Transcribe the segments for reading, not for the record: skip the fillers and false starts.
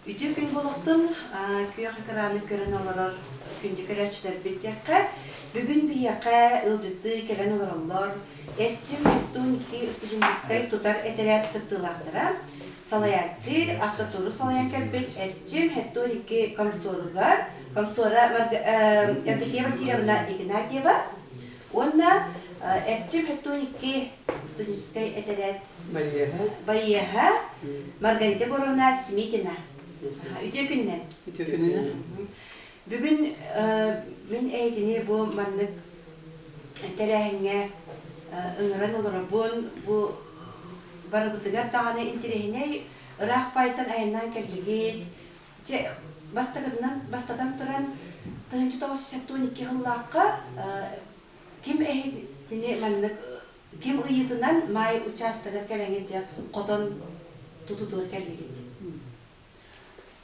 Үтүө күн буолуохтун, күөх экраны көрөн олорор күндү көрөөччүлэрбит диэххэ, бүгүн биһиэхэ ыалдьыттыы кэлэн олороллор Эрчим Нектуники студенческай тутар этэрээт кыттыылаахтара, салайааччы, автотуру салайан кэлбит Эрчим Хеттуники комсоругар, комсора Евдокия Васильевна Игнатьева уонна Эрчим Хеттуники студенческай этэрээт байыаһа Маргарита Егоровна Смитина. Үтүө күнүнэн. Үтүө күнүнэн. Бүгүн мин эһигини бу маннык тэрээһиҥҥэ ыҥыран олоробун. Бу барыбытыгар даҕаны интэриэһинэй ыраах паайтан айаннаан кэллигит. Дьэ, бастакытынан, бастатан туран, 1972 сыллаахха ким эһигини маннык Ким ыйыытынан Маай учаастагар кэлэҥҥит дьэ хотон тутутугар кэллигит?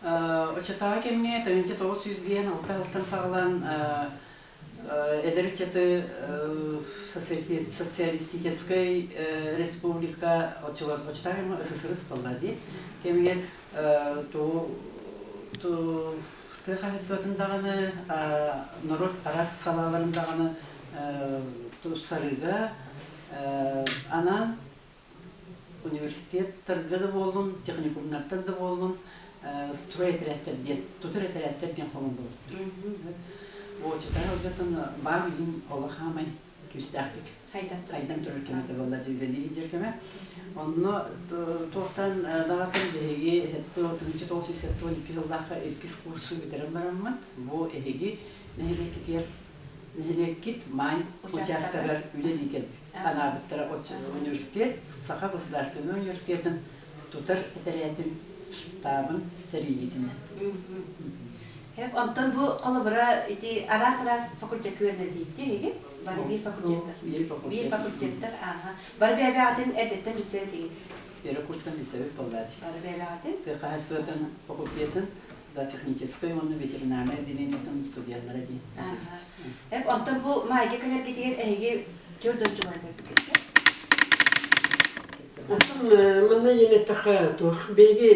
Оччотооҕу кэмҥэ 1996 сылтан саҕалаан эдэр ыччаты социалистическай республика оччотооҕу кэмҥэ СССР буолла дии кэмигэр тыа хаһаайыстыбатын даҕаны норуот араас салааларын даҕаны тупсарыыга анаан университеттарга да буоллун, техникумнартан да буоллун строй этэрээттэр диэн, тутар этэрээттэр диэн хомуллубуттар. Оччотооҕу ылгатын баан иһин олох хаамай күүстээхтик хайдан турар кэмэ этэ буолла үлэлии сылдьар кэмэ. Онно туохтан даҕатан биһиги 1972 сыллаахха иккис курсу бүтэрэн бараммыт, бу эһиги нэһилиэккитигэр нэһилиэккит Маай учаастагар үлэлии кэлбит. Анаабыттара университет, Саха государственнай университетын тутар этэрээтин штабын тэрийиитинэн. Онтон бу холобура ити араас-араас факультекка үөрэнэлиитти эһиги? Бары биир факультеттар. Биир факультет. Биир факультеттар, ааха. Бары бэйэбэҕитин эрдэттэн билсэр этигит? Первый курстан билсэбит буоллаат. Бары бэйэбэҕитин? Тыа хаһаайыстыбатын факультетын зоотехническай уонна ветеринарнай отделениетын студеннара диэн этибит. Онтон бу маайга кэлэргитигэр эһиги түөрт дойдулар кэлбиккит? Оттон манна диэн эттэххэ, туох биһиги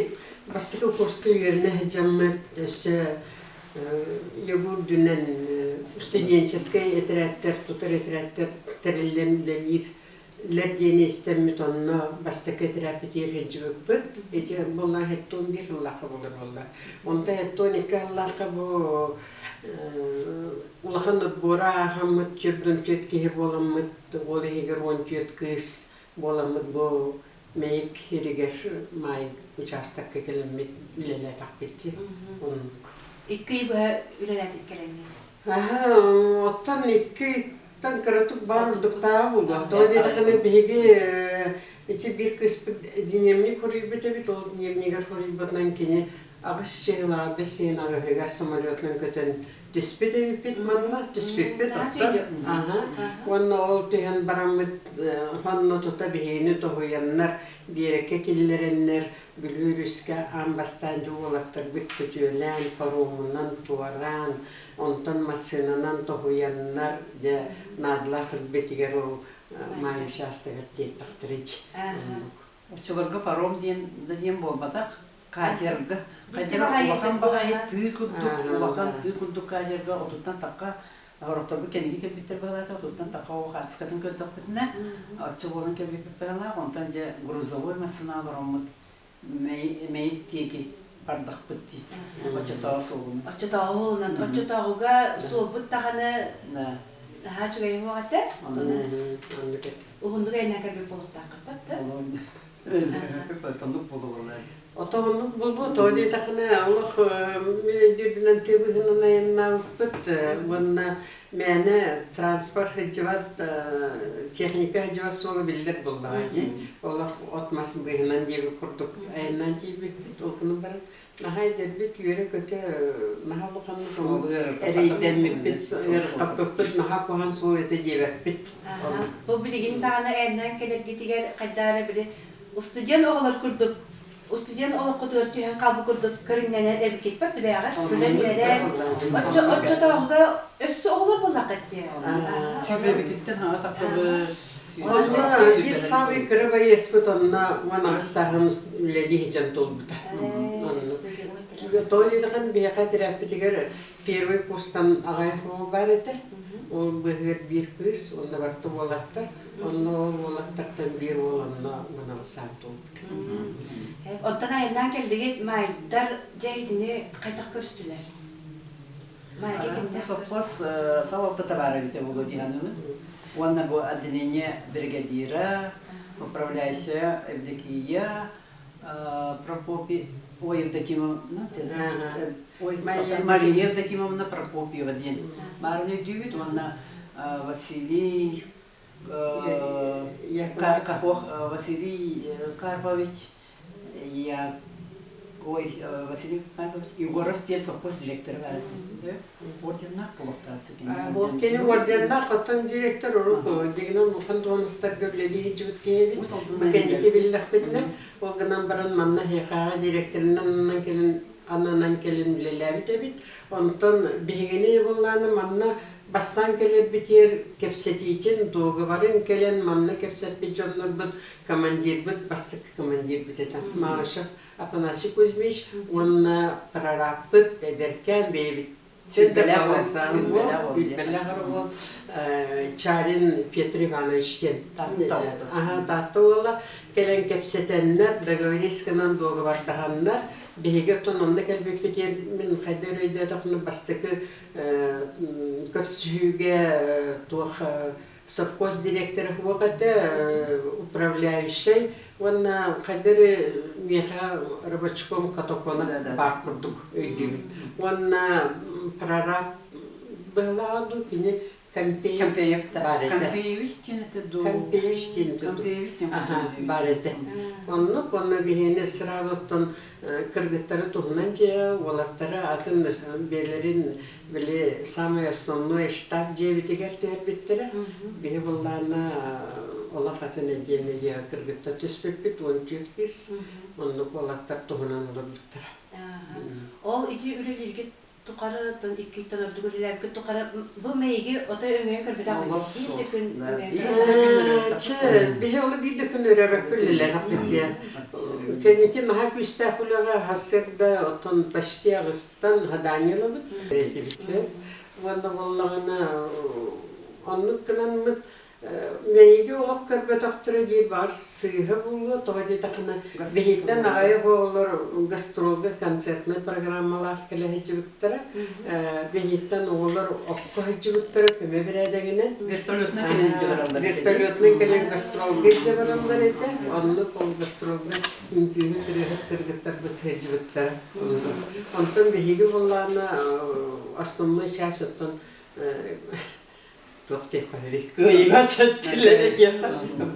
бастакы курска үөрэнэ сылдьаммыт өссө Егор үрдүнэн студенческай этэрээттэр, тутар этэрээттэр тэриллэн үлэлиир лэр диэни истэммит онно бастакы этэрээппитигэр сылдьыбыппыт. Ити буолла 71 сыллаахха буолар буолла. Онтон 72 сыллаахха бу улахан отбора ааһаммыт 44 киһи буоламмыт, ол иһигэр 14 кыыс буоламмыт бу Мэйик сиригэр Маай учаастакка кэлэммит үлэлээтэхпит оннук. Икки ый быһа үлэлээтит кэлэҥҥит? Аһа, оттон икки ыйтан кыратык баар ордуктааҕа буолуо. Тоҕо диэтэххинэ биһиги ити биир кыыспыт дневник хоруйбут эбит, ол дневнигэр хоруйбутунан кини аҕыс чыһылаах бэс ыйын аҕыһыгар самолетунан көтөн түспүт эбиппит манна түспүппүт оттон аһа уонна ол түһэн бараммыт онно тута биһигини тоһуйаннар биэрэккэ киллэрэннэр Бүлүү өрүскэ аан бастаан дьэ уолаттарбыт сөтүөлээн паромунан туораан онтон массыынанан тоһуйаннар дьэ наадалаах ирбитигэр ол Маай учаастагар тиэртэхтэрэ оннук. Оччолорго паром диэн да диэн буолбатах, катерга. Катер улахан баҕайы тыы курдук, улахан тыы курдук катерга отуттан тахха орохторбут кэнники кэлбиттэр быһалаата, отуттан тахха оҕо хаартыскатын көрдөхпүтүнэ, оччо буолан кэлбиппит быһалаах, онтон дьэ грузовой массыына олороммут Мэйик диэки бардахпыт дии. Оччотооҕу суолунан. Оччотооҕу суолунан. Оччотооҕуга суолбут даҕаны наһаа үчүгэй уһуох этэ. Оннук этэ. Уһуннук айаннаан кэлбит буолуохтааххыт да? Оннук буолуоллар. Ото оннук буолуо, тоҕо диэтэххинэ олох мин өйдүүрбүнэн тыа быһыынан айаннаабыппыт уонна мээнэ транспорт сылдьыбат, техника сылдьыбат суола биллэр буоллаҕа дии. Олох от-мас быыһынан диэбит курдук айаннаан тиийбиппит. Ол гынан баран наһаа эдэрбит, үөрэ-көтө наһаа улаханнык эрэйдэммиппит, ыарырҕаппыппыт, наһаа куһаҕан суол этэ диэбэппит. Бу билигин даҕаны айаннаан кэлэргитигэр хайдах эрэ били устудьуон оҕолор курдук устудьуон олоххутугар түһэн хаалбыт курдук көрүҥнэнэр эбиккит түбээҕит күлэн-үөрэн оччо оччотооҕуга өссө оҕолор буоллаххыт дии. Сүбэбититтэн хаҥа таххыбыт. Онно биир саамай кыра байыаспыт онно 18 сааһын үлэлии сылдьан туолбута. Оннук. Тоҕо диэтэххинэ биһиэхэ тирээппитигэр первый курстан аҕыйах оҕо баар этэ. Ол быыһыгар биир кыыс, онно барыта уолаттар. Онно ол уолаттартан биир уол онно манаҕасаан туолбут. Оттон айаннаан кэллигит маайдар дьэ итини хайдах көрүстүлэр? Маайга кимнээх Сопхуос салалтата баар эбитэ буолуо дии саныыбын. Уонна бу отделение бригадира, управляющая Евдокия, Прокопий, ой, Евдокимовна, ой, Мария Евдокимовна Прокопьева диэн баарын өйдүүбүт уонна Василий Василий Карпович я ой Василий Карпович Егоров диэн совхоз директора баар этэ. Орденнаах буолуохтаах Ол кини орденнаах оттон директор урут дигинэн улахан дуонастарга үлэлии сылдьыбыт киһи эбит. Бу кэнники биллэхпитинэ, ол гынан баран манна ХХ директорынан ананан кэлин ананан кэлин үлэлээбит эбит. Онтон биһигини буоллааны манна бастаан кэлэрбитигэр кэпсэтиитин, дуогабарын кэлэн манна кэпсэппит дьоннорбут командирбыт, бастакы командирбыт этэ Малышев Афанасий Кузьмич уонна прорабпыт эдэркээн бэйэбит Сүүрбэлээх уол Чарин Петр Иванович диэн Таатта уола кэлэн кэпсэтэннэр, договорись гынан дуогабардаһаннар, биһиги оттон онно кэлбиппитигэр мин хайда эрэ өйдөөтөхпүнэ бастакы көрсүһүүгэ туох совхоз директора суох этэ, управляющай уонна хайда эрэ миэхэ рабочком катокона баар курдук өйдүүбүн. Уонна прораб быһылааҕа дуу кини Компеев баар этэ. Компеевич диэн этэ дуу? Компеевич диэн этэ дуу? Компеевич диэн баар этэ. Оннук уонна биһиэни сразу оттон кыргыттары туһунан дьиэ, уолаттары атын бэйэлэрин били самый основной штаб дьиэбитигэр түһэрбиттэрэ. Биһи быллаана олох атын отдельно дьиэҕэ кыргыттар түспүппүт, 14 кыыс. Оннук уолаттар туһунан олорбуттара. Ол ити үлэлииргит тухары, оттон иккиттэн ордук үлэлээбиккит тухары бу мэйиги отой өҥөйөн көрбөтөх биир да күн өҥөйөн Чэ, биһи олу биир да күн өрөөбөккө үлэлээтэхпит диэн. Кэнники наһаа күүстээх үлэҕэ сарсыарда оттон почти аҕыстан заданиелабыт этибит. Уонна буоллаҕына оннук гынаммыт Мэйиги олох көрбөтөхтөрө диир баҕар сыыһа буолуо, тоҕо диэтэххинэ биһиттэн аҕыйах оҕолор гастролга концертнай программалаах кэлэ сылдьыбыттара. Биһиттэн оҕолор окко сылдьыбыттара көмө бэрээдэгинэн. Вертолетынан кэлэн илдьэ бараллар этэ. Вертолетынан кэлэн гастролга илдьэ бараллар этэ. Оннук ол гастролга үҥкүүһүт ырыаһыт кыргыттарбыт сылдьыбыттара. Онтон биһиги буоллаҕына основной час оттон туох диэххэ кыайыыга сөттүлэрэ диэххэ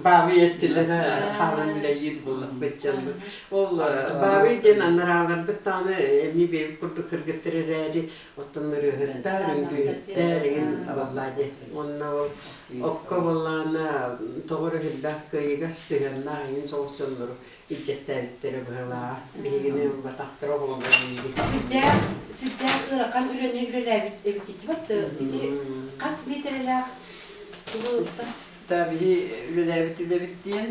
баабый эттилэрэ хаалан үлэлиир буоллахпыт дьоммут ол баабый диэн анарааларбыт даҕаны эмиэ бэйэбит курдук кыргыттар эрээри оттон ырыаһыттар үҥкүүһүттэр эҥин баллаа диэн уонна ол окко буоллаҕына тоҕо эрэ сүрдээх кыайыыга сыһыаннаах эҥин соҕус дьоннору илдьэттээбиттэрэ быһыылааҕа. Биһигини ылбатахтара оҕолорго диибит. Сүрдээх, сүрдээх ыарахан үлэни үлэлээбит эбиккит Ити хас миэтэрэлээх тугу Да биһи үлэлээбит үлэбит диэн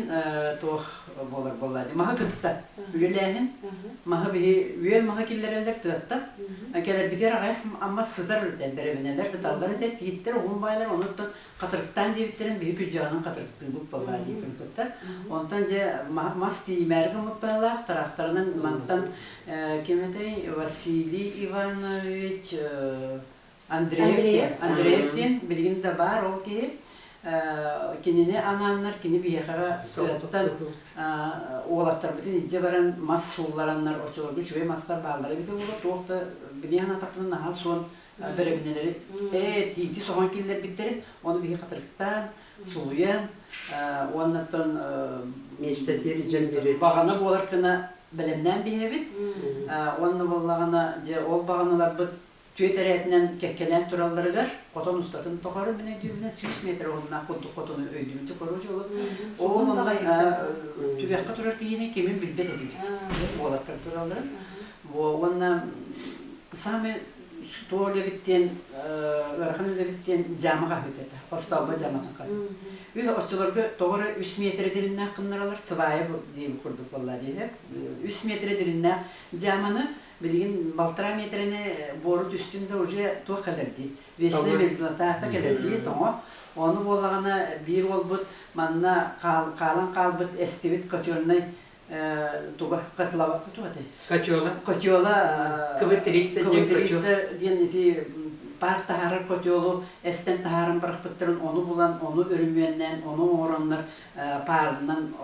туох буолар буолла дии. Маһы кытта үлэлээһин. Маһы биһи үөл маһы киллэрэллэр тыаттан. Кэлэрбитигэр аҕайас амма сытар бэрэбинэлэр быталлар этэ, тииттэр, уһун баайлар, онуттан хатырыктаан диэбиттэрин биһи күрдьэҕинэн хатырыктыыбыт буоллаа диэбитин кытта. Онтон дьэ мас тиийимээри гыммыт быһалаах тыраахтарынан мантан ким этэй Василий Иванович Андреев диэн Андреев диэн билигин да баар ол киһи кинини анааннар кини биһиэхэҕэ тыаттан уолаттарбытын илдьэ баран мас сууллараннар оччолорго үчүгэй мастар бааллара эбитэ буолуо туох да билиэн атахпынан наһаа суон бэрэбинэлэри ээ тиити соһон киллэрбиттэрин ону биһи хатырыктаан сулуйан уоннаттан миэстэтигэр дьон биэрэр баҕана буолар гына бэлэмнээн биһэбит уонна буоллаҕына дьэ ол баҕаналарбыт түөт эрээтинэн кэккэлээн туралларыгар хотон устатын тухары мин өйдүүбүнэн 100 метр уһуннаах курдук хотону өйдүүбүнчэ короче ол ол онно түгэххэ турар киһини кимин билбэт этибит уолаттар туралларын уонна саамай Туох үлэбит диэн, ыарахан үлэбит диэн дьаама хаһыыта этэ. Остоолбо дьааматын хаһыы. Үс оччолорго тоҕо эрэ 3 миэтэрэ дириннээх гыннаралар, сыбаайа диэн курдук буолла диэһэ. 3 миэтэрэ дириннээх дьааманы Билигин балтараа миэтэрэни буору түстүн да уже туох кэлэр дии. Вечная мерзлота кэлэр дии тоҥо. Ону буоллаҕына биир уолбут манна хаалан хаалбыт эстибит котельнай туга котлова туох этэй? Котела. Котела КВ-300 диэн котел. диэн ити паар таһаарар котелу эстэн таһааран бырахпыттарын ону булан, ону өрөмүөннээн, ону оҥороннор паарынан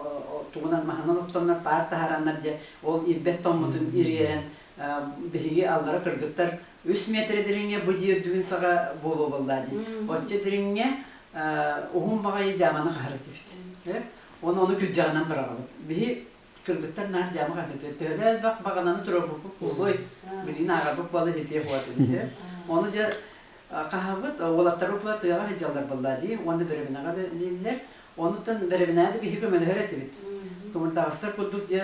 тугунан маһынан оттоннор паар таһаараннар дьэ ол ирбэт тоҥмутун ириэрэн биһиги аллара кыргыттар үс метрэ дириҥҥэ бу дьиэ үрдүгүн саҕа буолуо буоллаа дии. Оччо дириҥҥэ уһун баҕайы дьааманы хаһар этибит. Ону ону күрдьэҕинэн быраҕабыт. Биһи кыргыттар наар дьаама хаһыытыыр. Төһөлөөх элбэх баҕананы туруорбуппут буолуой? Билигин ааҕарбыт буола итиэ буолат. Ону дьэ хаһабыт, уолаттарбыт була тыаҕа сылдьаллар буоллаа дии, уонна бэрэбинэҕэ үлэлииллэр. Онуттан бэрэбинэҕэ да биһи көмөлөһөр этибит. Кымырдаҕастар курдук дьэ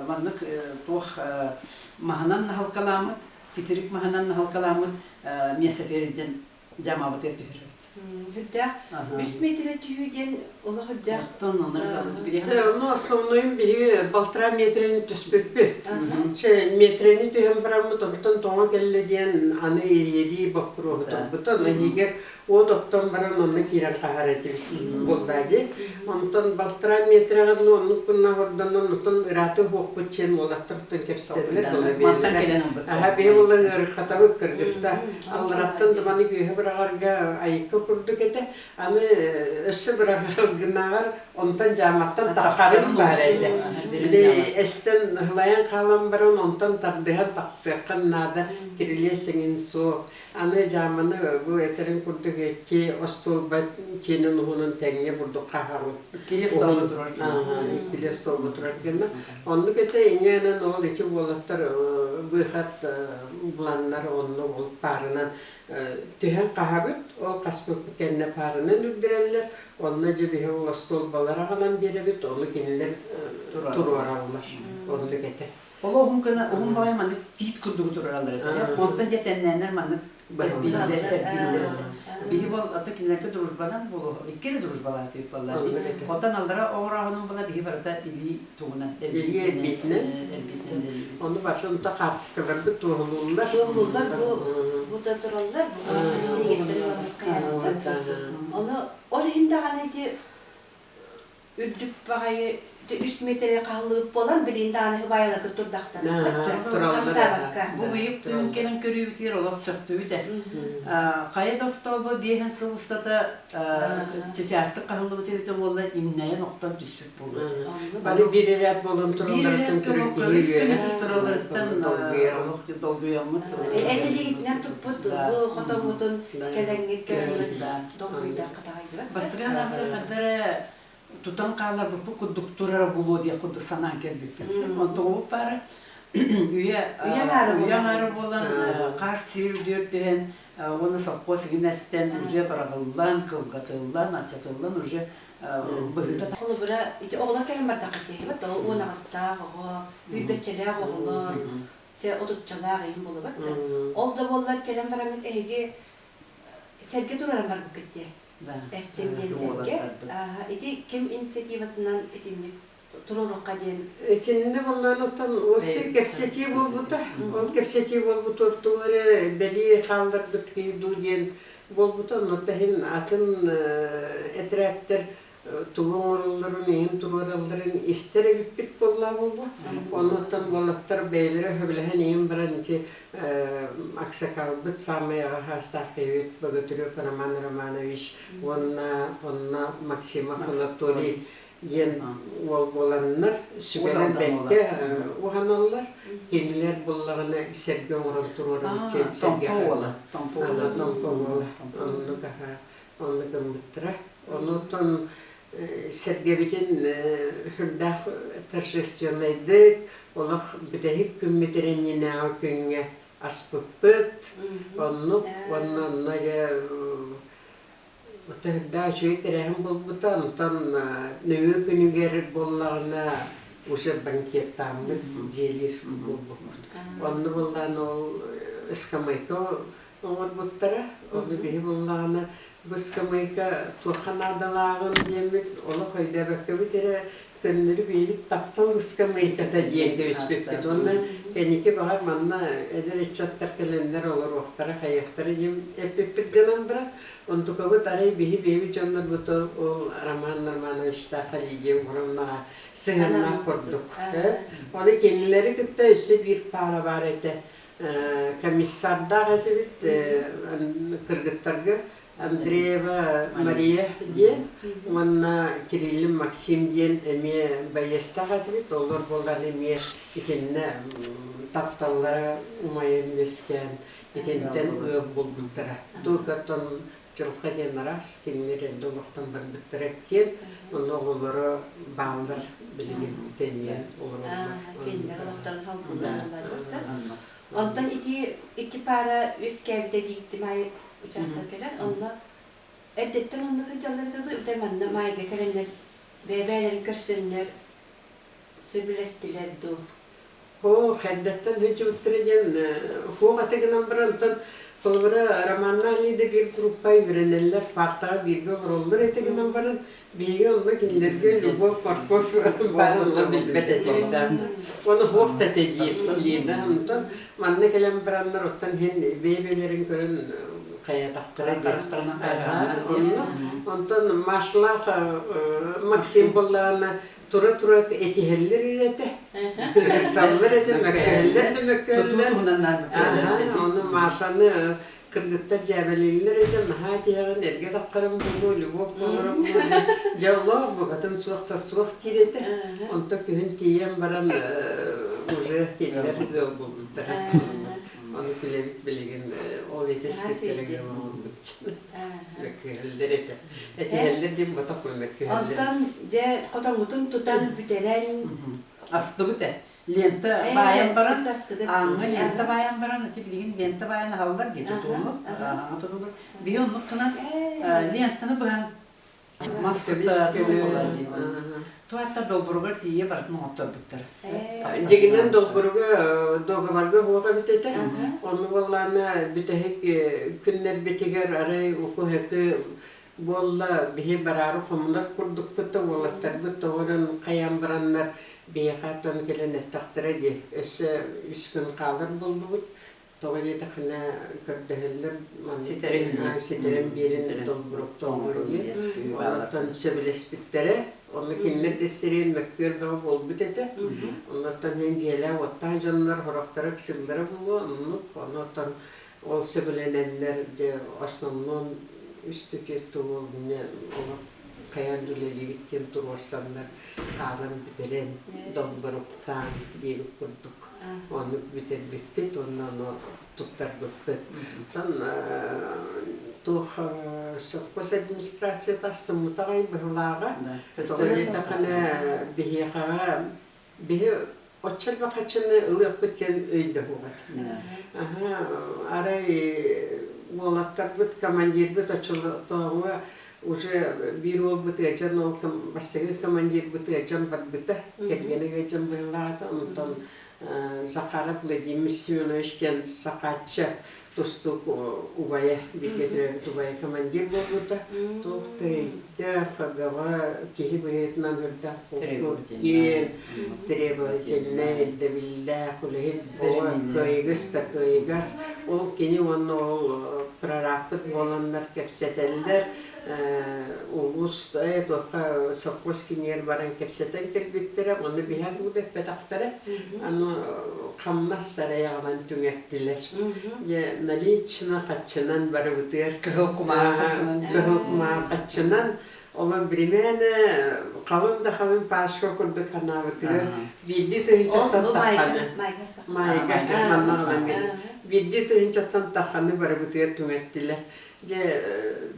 маннык туох маһынан наһалкалааммыт, титирик маһынан наһалкалааммыт миэстэтигэр илдьэн дьаамабытыгар түһэрэбит. Үрдээх. Үс метрэ түһүү диэн олох үрдээх. Оттон онно Ну, основнойун биһиги балтараа метрени түспүппүт. Чэ, метрени түһэн бараммыт, онтон тоҥо кэллэ диэн аны ириэрии боппуруоһу турбута. Ону иһигэр уот оттон баран онно киирэн хаһар этибит буоллаа дии. Онтон балтараа метрэҕэ дылы оннук гына ордонон, онтон ыраата уһуохпут чиэн уолаттартан кэпсэтэллэр буола Мантан биэрэллэр. кэлэн ылбыттар. Аха, биһи буолла ыарырҕатабыт кыргыттар. Аллараттан да маны үөһэ быраҕарга айыкка курдук этэ. Аны өссө быраҕаргынааҕар онтон дьааматтан таххарым баар этэ. Били эстэн ыһылайан хаалан баран онтон тардыһан тахсыаххын наада, кирилиэс эҥин суох. Аны дьааманы бу этэрин курдук икки остуолба киэнин уһунун тэҥҥэ бурдук хаһаҕын. Иккилии остуолба турар Иккилии остуолба турар гына. Оннук этэ инньэ ол ити уолаттар быыхат буланнар онно ол паарынан түһэн хаһабыт, ол хаспыппыт кэннэ паарынан үрдэрэллэр, онно дьэ биһи ол остуолбалары аҕалан биэрэбит, ону кинилэр туруораллар. Оннук этэ. Ол уһун гына уһун баҕайы маннык тиит курдугу турараллар этэ. Онтон дьэ тэннээннэр маннык эрбииллэр эрбииллэр этэ. Биһи бол ата кинилэргэ дружбанан буолуо икки эрэ дружбалаатыйыт буоллар. Оттон аллара оҕорооһунун була биһи барыта илии тугунан Илии эрбиитинэн. Эрбиитинэн. Ону барытын хаартыскаларбыт туоһулууллар. Туоһулууллар бу бу да тураллар, бу кинигэттэн ылан хайаабыттар. Ону ол иһин даҕаны ити үрдүк баҕайы үс миэтэрэ хаһыллыбыт буолан билигин даҕаны хыбаайаларга турдахтара хамсаабакка. Бу быйыл түүн кэлэн көрүүбүтүгэр олох сөхтүбүт ээ. Хайа да остуолба биэһин сыл устата чычаастык хаһыллыбыт эбитэ буолла иҥнэйэн охтон түспүт буолуо. Бары биир эрээт буолан туралларыттан көрөр киһи үөрэр. Туралларыттан олох долгуйаммыт. Этилигитинэн туппут бу хотоммутун кэлэҥҥит көрөммүт долгуйдахха таҕайдыбат. Бастакы ханаабыта тутан хааларбыппыт курдук турара буолуо диэх курдук санаан кэлбиппит. Онтугубут баара үйэ үйэ аҥаара буолан хаар сиир үрдүгэр түһэн уонна сопхуос игин эстэн уже быраҕыллан, кылгатыллан, аччатыллан уже быһыыта Холобура, ити оҕолор кэлэн бардахха киһибит ол уон аҕыстаах оҕо, сүүрбэччэлээх оҕолор, чэ отуччалаах иһин буолабат да. Ол да буоллар кэлэн бараҥҥыт эһиги сэргэ тураран барбыккыт дии. Эрчим диэн сэргэ. Ити ким инициативатынан итинник туруоруохха диэн Итиннэ буоллаан оттон осы кэпсэтии буолбута. Ол кэпсэтии буолбут тугу эрэ бэлиэ хаалларбыт киһи дуу диэн буолбута. Онно иһин атын этэрээттэр тугу оҥороллорун, иһин туруоралларын истэр эбиппит буоллаа буолуо. Оннуттан уолаттар бэйэлэрэ сөбүлэһэн иһин баран ити аксакалбыт саамай аҕа саастаах киһибит Богатырев Роман Романович уонна онно Максимов Анатолий диэн уол буоланнар сүбэнэн бэккэ уһаналлар. Кинилэр буллаҕына сэргэ оҥорон туруорабыт диэн сэргэ уола. Томпо уола. Томпо уола. Оннук аха оннук гыммыттара. Онуттан сэргэбитин сүрдээх торжественнайдык олох бүтэһик күммүт эрэнньинээҕи күҥҥэ аспыппыт. Оннук уонна онно дьэ Сүрдээх үчүгэй тэрээһин буолбута. Онтон нөҥүө күнүгэр буоллаҕына уже банкеттааммыт дьиэлиир буолбуппут. Онно буоллаҕына ол ыскамыайка оҥорбуттара. Ону биһи буоллаҕына бу ыскамыайка туохха наадалааҕын диэммит олох өйдөөбөккөбүт эрэ көннөрү бэйэбит таптал ыскамыайката диэн кэбиспиппит. Уонна Кэнники баҕар манна эдэр ыччаттар кэлэннэр олоруохтара, хайыахтара диэн эппиппит гынан баран, онтукабыт арай биһи бэйэбит дьоннорбут ол Роман Романовичтаах Лидия Егоровнаҕа сыһыаннаах курдук. Ону кинилэри кытта өссө биир паара баар этэ. Комиссардаах этибит кыргыттарга Андреева Мария диэн уонна Кириллин Максим диэн эмиэ байыастаах этибит. Олор буолан эмиэ итиннэ тапталлара умайан үөскээн итинтэн ыал буолбуттара. Туукаттан дьылҕа диэн араас кинилэр эрдэ олохтон барбыттара киэн, онно оҕолоро бааллар билигин тэнийэн олороллор. Кинилэр олохторун халбыллар. Онтон ити икки паара үөскээбитэ дииттим аайы учаастак кэлэн, онно эрдэттэн онно сылдьаллар этэ дуу, үтэ манна маайга кэлэннэр бэйэ-бэйэлэрин көрсөннөр сөбүлэстилэр дуу? Оо, эрдэттэн сылдьыбыттара диэн суох этэ гынан баран, онтон холобура Романна Лида биир группа үөрэнэллэр, партаҕа бииргэ олороллор этэ гынан баран, Биһиги онно кинилэргэ любовь, морковь баарын онно билбэт этибит. Ону суох да этэ диир Лида. Онтон манна кэлэн бараннар оттон иһин бэйэ-бэйэлэрин көрөн хайатахтара диэн. Онно онтон Машлаах Максим буоллаҕына тура-тура этиһэллэр этэ. Кыырсаллар этэ, мөккүһэллэр да мөккүһэллэр. Ону Машаны Кыргыттар дьээбэлииллэр этэ, наһаа тиһэҕин эргэ таххарым буолуо, любовь буоларым буолуо, дьоллоох букатын суох да суох диир этэ. Онтон күһүн тиийэн баран уже кинилэр ыал буолбуттара. Ону күлэбит билигин ол этиспиттэрэ ыал буолбут. Мөккүһэллэр этэ. Этиһэллэр диэн ботох мөккүһэллэр. Онтон дьэ хотоҥҥутун тутан бүтэрэн Астыбыт ээ. Лента баайан баран, ааҥҥа лента баайан баран, ити билигин лента баайан аһаллар дии тутуллур, ааҥҥа тутуллур. Биһи оннук гынан лентаны быһан мас туһатта долбуругар тиийэ барытын оҥотторбуттар. Дьигинэн долбуруга договорга суох эбит этэ. Онну буоллаана бүтэһик күннэрбитигэр арай уку-хэкы Буолла, биһи бараары хомунар курдукпут да уолаттарбыт тоҕо хайаан бараннар биһиэхэ оттон кэлэн эттэхтэрэ дии. Өссө үс күн хаалар буоллубут. Тоҕо диэтэххинэ көрдөһөллөр маннык ситэрэн биэрин долбуруктооҥҥор диэн. Онтон сөбүлэспиттэрэ. Онно кинилэр да истэриэн мөккүөр бөҕө буолбут этэ. Оннуттан иһин дьиэлээх-уоттаах дьоннор сорохторо ыксыыллара буолуо, оннук. Онуоттан Ол сөбүлэнэннэр дьэ основном үс түтүөт тылы олох хайаан да үлэлиибит диэн туруорсаннар хаалан бүтэрэн долборуктаан диэбит курдук ону бүтэрбиппит уонна ону туттарбыппыт. Оттон туох совхоз администрацията астыммыта аҕай быһылааҕа. Тоҕо диэтэххинэ биһиэхэҕэ Биһи оччо элбэх хаччыны ылыахпыт диэн өйдөһүөҕүт. Арай уолаттарбыт, командирбыт оччотооҕуга уже биир уолбут ыалдьан ол бастакы командирбыт ыалдьан барбыта, кэргэнэ ыалдьан быһыылаата, онтон Захаров Владимир Семенович диэн Сахаачча тустуук убайа, бииргэ төрөөбүт убайа командир буолбута. Туох да өйдөөх, бөҕө киһи быһыытынан үрдэх киэн, требовательнай, ирдэбиллээх үлэһит бөҕө, кыайыгас да кыайыгас. Ол кини уонна ол прорабпыт буоланнар кэпсэтэллэр. Улуус туохха совхоз кинигэр баран кэпсэтэн кэлбиттэрэ, ону биһиэхэ тугу да эппэтэхтэрэ. Аны хамнас сарайаҕынан түҥэттилэр. Дьэ, налично хаччынан барыбытыгар кыһыл кумааҕы хаччынан кыһыл кумааҕы хаччынан олор биримээнэ халыҥ да халыҥ пачка курдук ханаабытыгар биирдии тыһыынчаттан тахханы маайга манна ылан биирдии тыһыынчаттан тахханы барыбытыгар түҥэттилэр. Дьэ,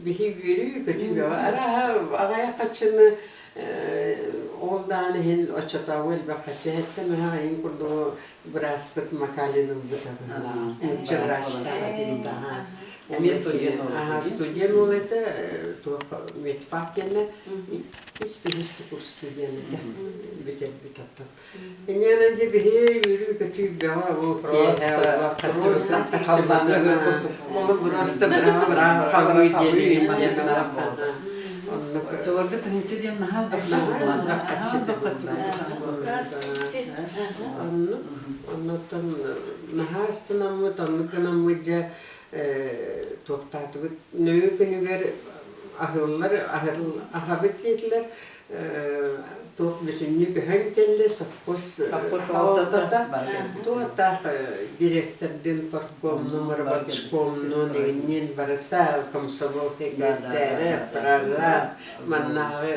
биһи үөрүү-көтүү бөҕө. Арааһа, аҕыйах хаччыны ол даҕаны иһин оччотооҕу элбэх хаччы эһэттэн ыһах эйин курдугу бырааспыт Макалин ылбыта быһыылаах. Нуучча врачтаах этибит аһаа. Эмиэ студент уол Аһаа, студент уол этэ, туох медфак диэннэ иккис үһүс курс студент этэ бүтэрбит оттон. Инньэ дьэ биһи үөрүү-көтүү бөҕө ол киэһэ просто халлааҥҥа Ол просто быраҕа быраҕа халыы диэн. Онно Оннук Оччолорго тыһыынча диэн наһаа элбэх наһаа буолла. элбэх Наһаа харчыта элбэх харчы буолла. курдук. Оннук. Оннуттан наһаа астынаммыт, оннук гынаммыт дьэ туохтаатыбыт. Нөҥүө күнүгэр аһыллар, аһабыт диэтилэр. Туох бүтүннүү көһөн кэллэ, совхоз Совхоз салалтата салалтата бары туотаах директордыын, парткомнуун, рабочкомнуун, иҥниин барыта комсомол Да, да, да, секретарэ, да, да. прораб, маннааҕы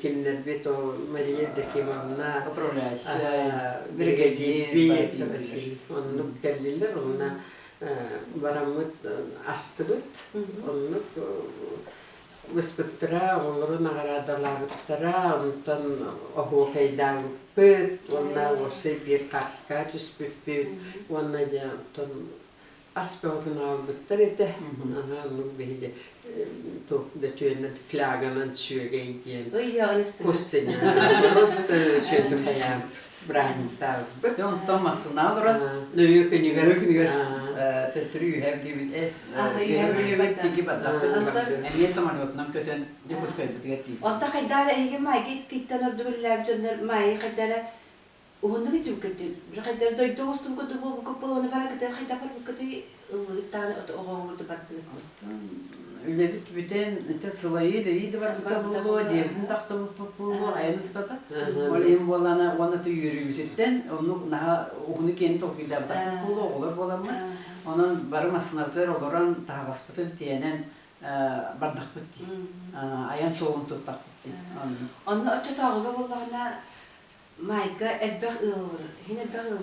кимнэрбит ол Мария Евдокимовна, Управляющая, бригадир, бригадирбит бары Василий оннук кэллилэр, онно бараммыт астыбыт, оннук Быспыттара, оҕолору наҕараадалаабыттара, онтон оһуокайдаабыппыт уонна уопсай биир хааска түспүппүт уонна дьэ оттон ас бөҕөтүн аҕалбыттар этэ. Аһаа оннук биһиги туох бөтүөнэн фляганан сүөгэй диэн Ыйыаҕын истибит. кустыня просто үчүгэйдик хайаан бырааһынньыктаабыппыт. Дьэ онтон массыына олорон Нөҥүө күнүгэр нөҥүө күнүгэр төттөрү үөһээ Бүлүүбүт Үөһээ Үөһээ Бүлүүбүт диэки бардахпыт Онтон эмиэ самолетунан көтөн Дьокуускайбытыгар тиийдибит. Онтон хайдах эрэ эһиги Маайга иккиттэн ордук үлэлээбит дьоннор Маайы хайдах эрэ уһуннук илдьибиккитий? Били хайдах эрэ дойду оҥостубут курдук буолбуккут буолуону бараргытыгар хайдах барбыккытый? Ыллыгыт даҕаны оҕоҕурду бардыгыт дуо? Үлэбит бүтэн, ити сылайыы-дэйии да барбыта Барбыта буолуо, буолуо. дьиэбитин тахтыбыппыт буолуо, айан устата. Ол иһин буоллаана уонна үөрүүбүтүттэн оннук наһаа уһуну-киэни толкуйдаабатахпыт буолуо, оҕолор буоламмыт. Онон бары массыынабытыгар олорон таһаҕаспытын тиэнэн бардахпыт дии. Айан суолун туттахпыт дии. Оннук. Онно оччотооҕуга буоллаҕына Маайга элбэх ыал олорор. Иһин элбэх ыал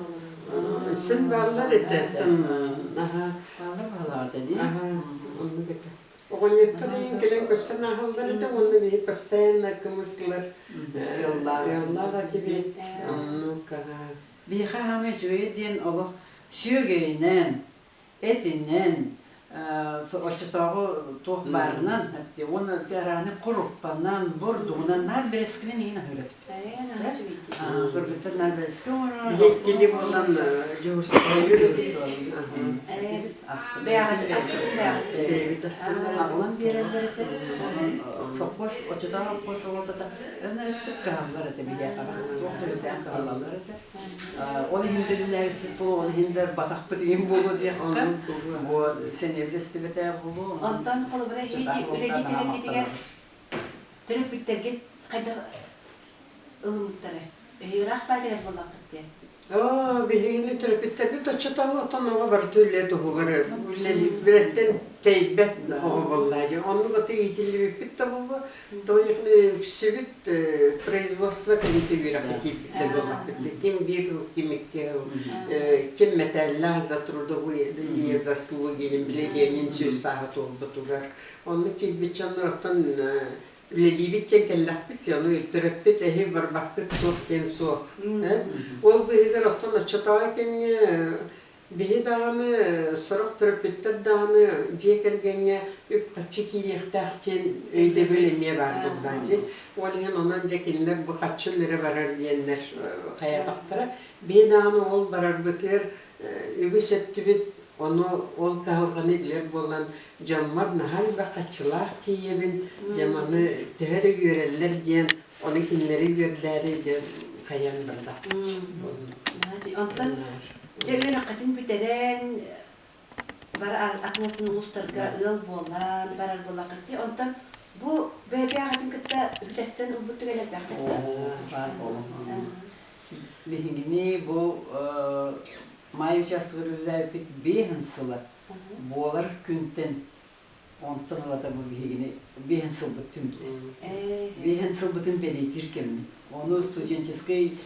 олорор. Син бааллар этэ. Аһа. Бааллар баһылаҕа этэ дии. Аһа, оннук этэ. Оҕонньоттор иһин кэлэн көрсөн ааһаллар этэ уонна биһи постоянно кымыслар Ыаллаах ыаллаах этибит. Оннук аһа. Биһиэхэ хаамай үчүгэйэ диэн олох сүөгэйинэн, этинэн, оччотооҕу туох баарынан уонна арааны куруппанан, бурдугунан наар бэрэскинэн иҥин аһыыр этибит. Кыргыттар наар бэрэски оҥорор. Биһиккини буолан дьуһусталыыр Бэйэбит астынар Аҕалан биэрэллэр этэ. Онон сопхуос оччотооҕу сопхуос салалтата ынырыктык кыһаллар этэ биһиэхэ. Туох да үрдээн кыһаллаллар этэ. Ол иһин да үлэлээбиппит буолуо, ол иһин да батахпыт иһин буолуо диэххэ. Бу сэниэбит эстибэтэ буолуо. Онтон холобура эһиги үлэлии кэлэргитигэр төрөппүттэргит хайдах ылыммыттара? Эһиги ыраах баа кэлэр буоллаххыт диэн. Оо, биһигини төрөппүттэрбит оччотооҕу оттон оҕо барыта үлэ туһугар үлэлиирбэттэн тэйбэт оҕо буоллаа дии. Оннук ото иитиллибиппит да буолуо, тоҕо диэххинэ үксүбүт производство кэлиитэ үөрэххэ киирбиттэр буоллахпыт дии. Ким биир сыл, ким икки сыл, ким мэтээллээх за трудовые заслуги били Ленин сүүс сааһа туолбутугар. Оннук киирбит дьоннор оттон үлэлиибит диэн кэллэхпит дии, ону төрөппүт эһи барбаккыт суох диэн суох. Ол быыһыгар оттон оччотооҕу кэмҥэ биһи даҕаны сорох төрөппүттэр даҕаны дьиэ кэргэҥҥэ үп-харчы киириэхтээх диэн өйдөбүл эмиэ баар буоллаҕа дии. Ол иһин онон дьэ кинилэр бу харчы үлэрэ барар диэннэр хайатахтара. Биһи даҕаны ол барарбытыгар үгүс өттүбүт ону ол кыһалҕаны билэр буолан дьоммор наһаа элбэх харчылаах тиийэбин, дьэ маны төһө эрэ үөрэллэр диэн, ону кинилэри үөрдээри дьэ хайаан бардахпыт. Онтон дьэ үөрэххитин бүтэрэн бары атын-атын улуустарга ыал буолан барар буоллаххыт дии. Онтон бу бэйэ-бэйэҕитин кытта бүтэрсэн ылбыт түгэннэрдээххит да? Баар буолуҥ. Биһигини бу Маай учаастагар үлэлээбиппит биэһин сыла буолар күнтэн онтон ылата бу биһигини биэһин сылбыт түмтэ. Биэһин сылбытын бэлиэтиир кэммит. Ону студенческий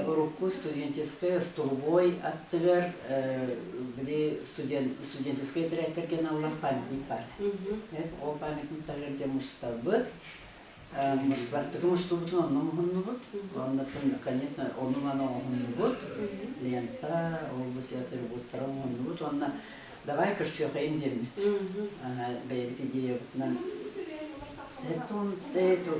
урукку студенческай остолобуой аттыгар били студент студенческай этэрээттэргэ аналлаах памятник баар. Ол памятник таһыгар дьэ мустабыт. Бастакы мустубутун онно муһуннубут. Оннуттан, конечно, ону-маны оҥоһуннубут. Лента, ол-бу атрибуттары оҥоһуннубут уонна давай көрсүөхэйин диэммит. Бэйэбит идеябытынан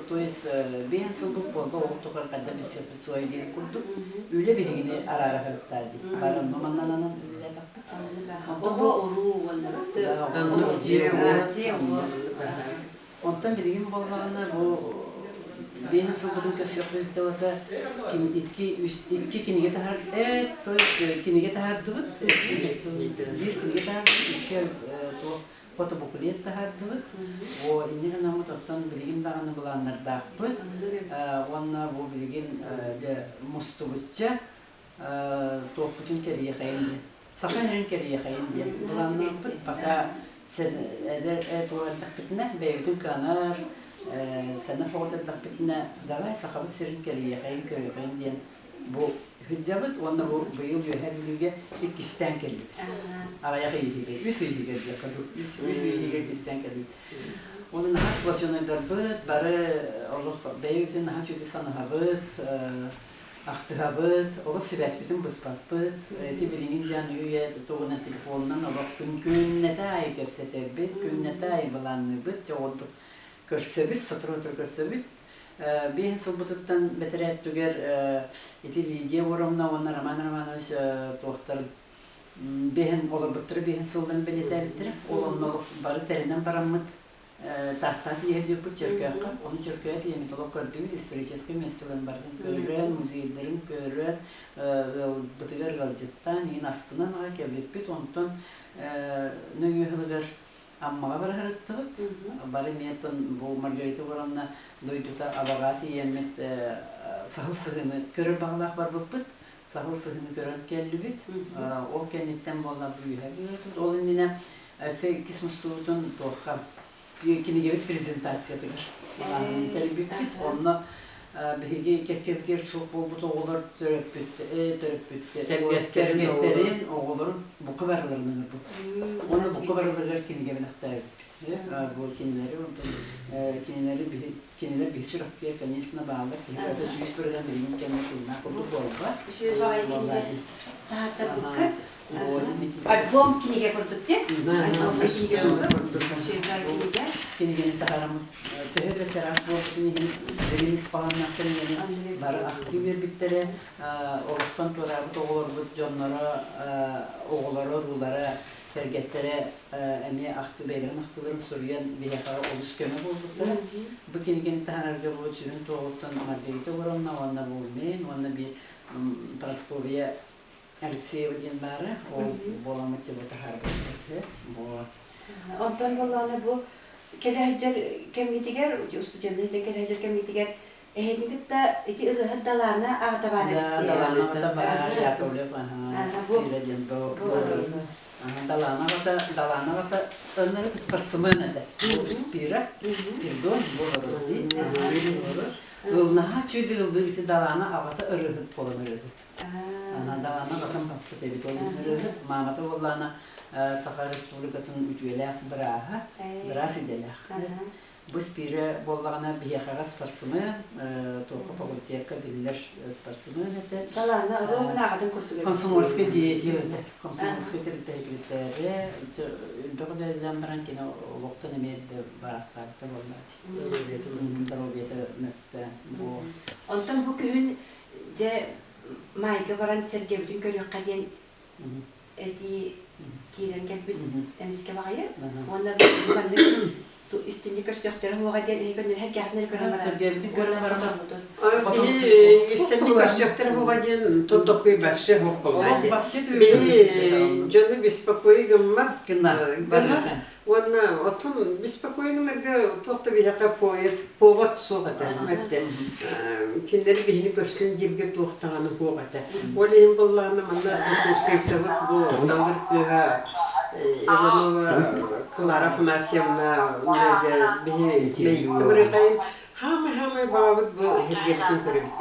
то есть биэн сылбыт буолла ол тухары хайда билсиэхпит суой диэн курдук үлэ биһигини араара сырыттаа дии. Бары онно маннанан үлэлээтэхпит. Оҕо уруу уонна дьиэ-уот. Дьиэ-уот. Онтон билигин буоллаҕына бу биэһин сылбытын көрсүөхпүт тылата икки үс икки кинигэ таһаар то есть кинигэ таһаардыбыт биир кинигэ таһаардыбыт икки туох фотобуклет таһаардыбыт. Бу инньэ гынаммыт оттон билигин даҕаны былааннардаахпыт уонна бу билигин дьэ мустубучча туохпутун кэрийэхэйин диэн саха иһин кэрийэхэйин диэн былааннаахпыт. Пока эдэр туох эрдэхпитинэ бэйэбитин кыанар сэнэх оҕус эрдэхпитинэ давай Сахабыт сирин кэрийэхэйин көрүөхэйин диэн бу сылдьабыт уонна бу быйыл Үөһээ Бүлүүгэ иккистээн кэллибит. Аҕыйах ый иһигэр, үс ый иһигэр диэххэ дуу, үс ый иһигэр иккистээн кэллибит. Уонна наһаа сплоченнайдарбыт, бары олох бэйэбитин наһаа үчүгэй санаһабыт, ахтыһабыт, олох сибээспитин быспаппыт. Ити билигин дьан үйэ тугунан телефонунан олох күн күннэтэ аайы кэпсэтэбит, күннэтэ аайы былаанныыбыт, дьэ ордук көрсөбүт, сотору-сотору көрсөбүт. Биэһин сылбытыттан бэтэрээттүгэр ити Лидия Воровна уонна Роман Романович туохтарын биэһин олорбуттара биэһин сылларын бэлиэтээбиттэрэ. Ол онно олох бары тэринэн бараммыт Тааттаа тиийэ дьыппыт Чөркөөххө. Ону Чөркөөххө тиийэммит олох көрдүбүт, историческай миэстэлэрин барытын көрөн, музейдарын көрөн, ыалбытыгар ыалдьыттаан, иһин астынан аҕай кэлбиппит. Онтон нөҥүө сылыгар Аммаҕа бара сырыттыбыт. Бары эмиэ оттон бу Маргарита Егоровна дойдута Абаҕа тиийэммит саһыл сыһыыны көрөр баҕалаах барбыппыт. Саһыл сыһыыны көрөн кэллибит. Ол кэнниттэн буолла бу үөһэ быһыытын. Ол иннинэ өссө иккис мустуубутун туохха кинигэбит презентациятыгар тэрийбиппит. Онно биһиги кэккэбитигэр суох буолбут оҕолор төрөппүт төрөппүт кэргэттэрин оҕолорун бука барыларын ыҥырбыт. Уонна бука барыларыгар кинигэ бэлэхтээбиппит. Бу кинилэри онтон кинилэри биһи кинилэр биһи сүрэхтиэр, конечно, бааллар. Киһи барыта 100% билигин кэмҥэ тыыннаах курдук буолбат. Үчүгэй баҕайы кинигэ таһааттарбыккыт. Альбом кинигэ курдук дии. Альбом кинигэ курдук. Үчүгэй баҕайы кинигэ. Кинигэни таһаараммыт төһө да чараас буолбутун иһин билигин ис хоһоонноох кинигэни бары ахтыы биэрбиттэрэ. Олохтон туораабыт оҕолорбут дьонноро, оҕолоро, уруулара, кэргэттэрэ эмиэ ахтыы бэйэлэрин ахтыыларын суруйан биһиэхэ олус көмө буолбуттара. Бу кинигэни таһаарарга бу сүрүн туоһуттан Маргарита Егоровна уонна бу мин уонна биир Прасковья Алексеева диэн баара, ол буоламмыт дьэ бу таһаарбыппыт. Бу Онтон буоллаҕына бу кэлэ сылдьар кэмҥитигэр, устудьуоннуу сылдьан кэлэ сылдьар кэмҥитигэр эһигини кытта ити ырыаһыт Далаана аҕата баар Да, эбит Далаана аҕата баар, Яковлев, Скира диэн Далаана аҕата, Далаана аҕата ынырык спортсмен этэ. Спира, Спирдон буолар дии. Ылнаһа чүйдү ылдыы ити Далаана аҕата ырыаһыт буолан ырыаһыт. Далаана аҕатын баппыт эбит ол ырыаһыт. Маамата буоллаана Саха Республикатын үтүөлээх бырааһа, быраас идэлээх. Бу Спира буоллаҕына биһиэхэҕэ спортсмен, туохха факультекка биллэр спортсмен этэ. Талаана Роман аҕатын курдук эбит. Комсомольскай деятель этэ. Комсомольскай тэрилтэ элбэх үлэлээн баран кини олохтон эмиэ эрдэ бараахтаабыта буолла доруобуйата мөттө. Онтон бу күһүн дьэ Маайга баран сэргэбитин көрүөххэ диэн этии киирэн кэлбит эмискэ баҕайы уонна маннык истинник көрсүөхтэрэ суоҕа диэн эһи көннөрү кээхтинэри көрөн баран Сэргээбитин көрөн баран Истинник көрсүөхтэрэ суоҕа диэн тотокуй вообще суох буолла дии. Дьону беспокой гыммат гына Уонна оттон беспокойнымарга туох да биһиэхэ повод суох этэ. Эттэ. Кинилэри биһини көрсөн дииргэ туох даҕаны суох этэ. Ол иһин буоллаҕына манна курсивцабыт бу Далыр кыыһа Иванова Клара Афанасьевна дьэ биһи мэйиккэ барыахайын Хаамай-хаамай баҕабыт бу сэргэбитин көрөбүт.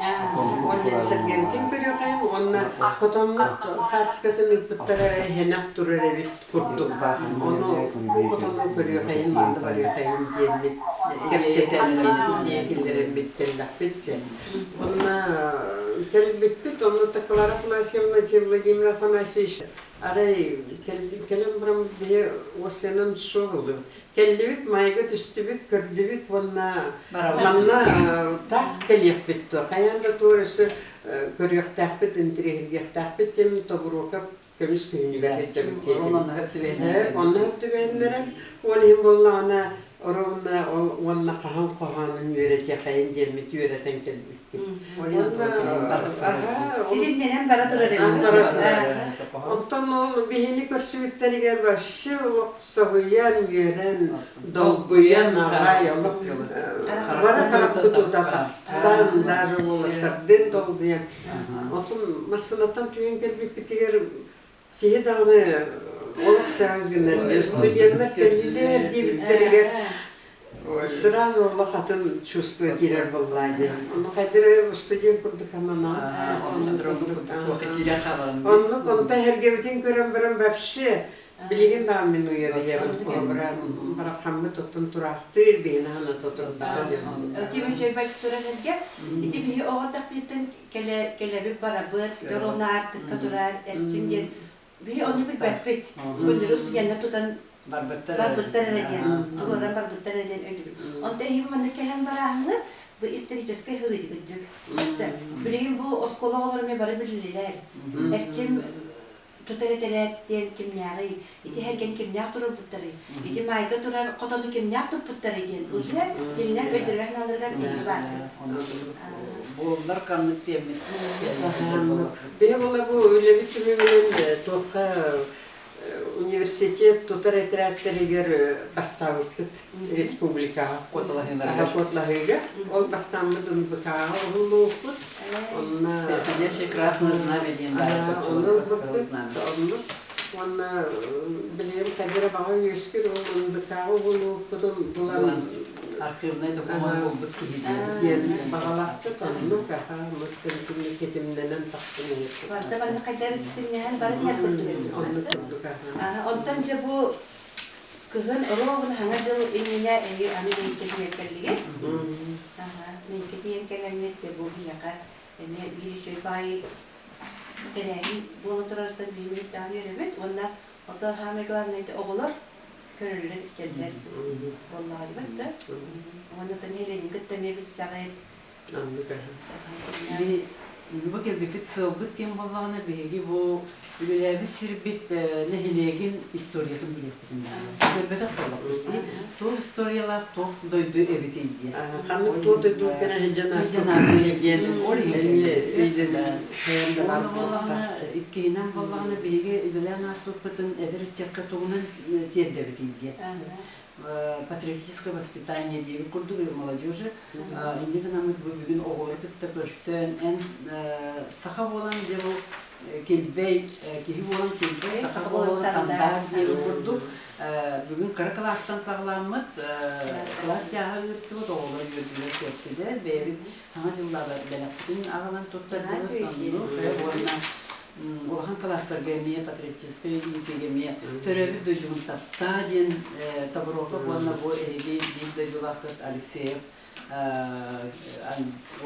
Ол иһин сэргэбитин көрүөхайын уонна хотоммут хаарскатын ыыппыттара эһэнэх турар эбит курдук. Ону бу хотону көрүөхайын манна барыахайын диэммит кэпсэтэммит, идея киллэрэммит кэллэхпит дьэ. Онно кэлбиппит, онно Клара Афанасьевна, Владимир Афанасьевич арай кэлэн баран биһи уоссайынан суох ыллыбыт. Кэллибит, майга түстүбүт, көрдүбүт уонна манна таах кэлиэхпит дуо, хайаан да туор өссө көрүөхтээхпит, интириэһиргиэхтээхпит диэн Тобуруокап көмүс күһүнүгэр сылдьабыт диэтибит. Онно өп түбэһиннэрэн, ол иһин буоллаҕына Ровно ол уонна хаһан хоһоонун үөрэтиэхэйин диэммит үөрэтэн кэлбиппит. Уонна Ситимнэнэн бара турар эбит. Бара турар. Онтон ол биһини көрсүбүттэригэр вообще олох соһуйан, үөрэн, долгуйан аҕай олох бары харахпыт ута тахсан, даже уолаттардыын долгуйан. Отун массыынаттан түүн кэлбиппитигэр киһи даҕаны олох саас гынар студеннар кэллилэр диэбиттэригэр сразу олох атын чувство киирэр буоллаа диэн. Ону хайдары студент курдук анана. Оннук онто эһэргэбитин көрөн баран вообще билигин даҕаны мин уйадыйабын холобура бараххаммыт оттон тураахтыыр биһини хана тотурдаа диэн. Тимир Чойбай туран эргэ ити биһи оҕо тахпыттан кэлэбит барабыт, дорона аартыкка турар эрчим диэн биһи ону билбэппит. Күндүрү студеннар тутан барбыттар барбыттар эрэ диэн, туруоран барбыттар эрэ диэн өйдүүбүт. Онто эһиги манна кэлэн барааһыҥҥыт бу историческай һырыытыгыдьык. Билигин бу оскуола оҕолоро эмиэ бары биллилэр. Эрчим тутар этэрээт диэн кимнээҕий, ити эргэн кимнээх туруорбуттарый, ити маайга турар хотону кимнээх туппуттарый диэн уже кинилэр өйдөрүгэр-санааларыгар эһиги бааргыт. Буоллар ханнык диэммит Биһи була бу үлэбит түмүгүнэн туохха университет тутар этэрээттэригэр бастаабыппыт республикаҕа куоталаһыыларыгар куоталаһыыга ол бастааммыт НБК-ҕа уһуллубуппут онно Красное знамя диэн онно ылбыппыт оннук уонна билигин кадира баҕа үөскүр ол НБК-ҕа уһуллубуппутун булан архивнай докумуон булбут киһи диэн баҕалаахпыт оннук аха мыттын китимнэнэн тахсан иһэр Барда манна хайдары ситимнэһэн баран иһэр курдук эбит. Оннук курдук аха. Онтон дьэ бу кыһын оруобуна Саҥа дьыл иннинэ эһиги аны Мэйиккэ тиийэн кэллигит. Мэйиккэ тиийэн кэлэҥҥит дьэ бу биһиэхэ эмиэ биир үчүгэй баайы тэрээһин буола турарыттан биһиги үөрдэҕин үөрэбит уонна ото саамай главное оҕолор көрөллөр истэллэр буоллаҕа дибэт да уонна оттон нэһилиэнньэни кытта эмиэ билсэҕит. Оннук Бу кэлбиппит сыалбыт диэн буоллаҕына, биһиги бу үлэлээбит сирбит нэһилиэгин историятын билиэхпитин наада. Көрбөтөх буоллахпыт дии. Туох историялаах, туох дойду эбитий диэн. Ханнык туох дойду кэлэн сылдьан ааспыт диэн ол иһин эмиэ өйдөбүл хайан да баар Уонна буоллаҕына, буолуохтаах. иккиһинэн буоллаҕына, биһиги үлэлээн ааспыппытын эдэр ыччакка тугунан тиэрдэбитий диэн. Патриотическое воспитание диэбит курдук молодежи инньэ гынаммыт бу бүгүн оҕолору кытта көрсөн эн саха буолан дьэ бу килбэй киһи буолан килбэй саха буолан сандаар диэбит курдук бүгүн кыра кылаастан саҕаламмыт кылаас чааһа ыыттыбыт оҕолор үөрдүлэр көттүлэр бэйэбит саҥа дьыллаабы бэлэхпитин аҕалан туттардыбыт оннук уонна улахан кылаастарга эмиэ патриотическай иитиигэ эмиэ төрөөбүт дойдугун таптаа диэн Тобуруокап уонна бу эһиги биир дойдулаахтар Алексеев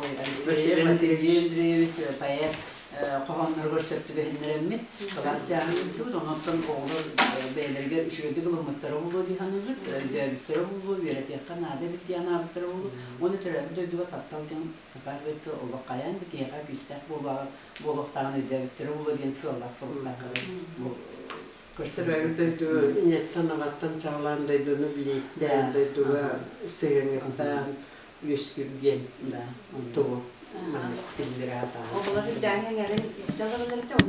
ой Алексеев Василий Андреевич поэт хоһоонноругар сөп түбэһиннэрэммит кылаас чааһын ыыттыбыт онон оҕолор бэйэлэригэр үчүгэйдик ылыммыттара буолуо дии саныыбыт өйдөөбүттэрэ буолуо үөрэтиэххэ наада эбит дии санаабыттара буолуо уонна төрөөбүт дойдуга таптал диэн оказывается олох хайаан да киһиэхэ күүстээх буолуоҕа буолуохтааҕын өйдөөбүттэрэ буолуо диэн сыаллаах-соруктаах бу Төрөөбүт дойду ийэттэн-аҕаттан саҕалаан дойдуну билииттээн, дойдуга сыһыаныттаан үөскүүр диэн тугу маннык биллэрэ сатаан. Оҕолор үрдээн эҥэрин истэ олороллор онтон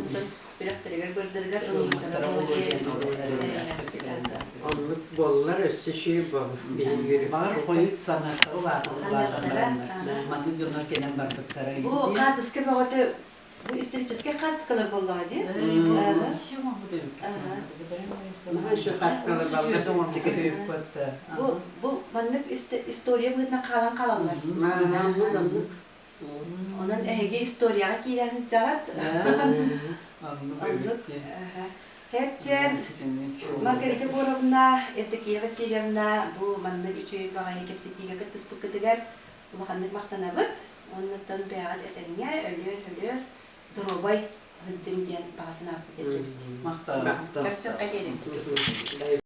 үрэхтэригэр бырдарыгар ылыммыттара буолуо диэн Оннук буоллар өссө үчүгэй буолла биһиги Баҕар хойут санааттара улаатан улаатан бараннар маннык дьоннор кэлэн барбыттара Бу хаартыска бөҕөтө бу историческай хаартыскалар буоллаҕа дии. Наһаа үчүгэй хаартыскалар баллар. Бу бу маннык история быһыытынан хаалан хаалаллар. Оннук оннук. Онон эһиги историяҕа киирэн сылдьаҕыт. Оннук. Хэпчэн Маргарита Егоровна, Евдокия Васильевна бу маннык үчүгэй баҕайы кэпсэтиигэ кыттыспыккытыгар улаханнык махтанабыт. Оннуттан бэйэҕит этэҥҥэ өлүөр-өлүөр доруобай сылдьыҥ диэн баҕа санаабыт этибит. Махтал. Көрсөххө диэри.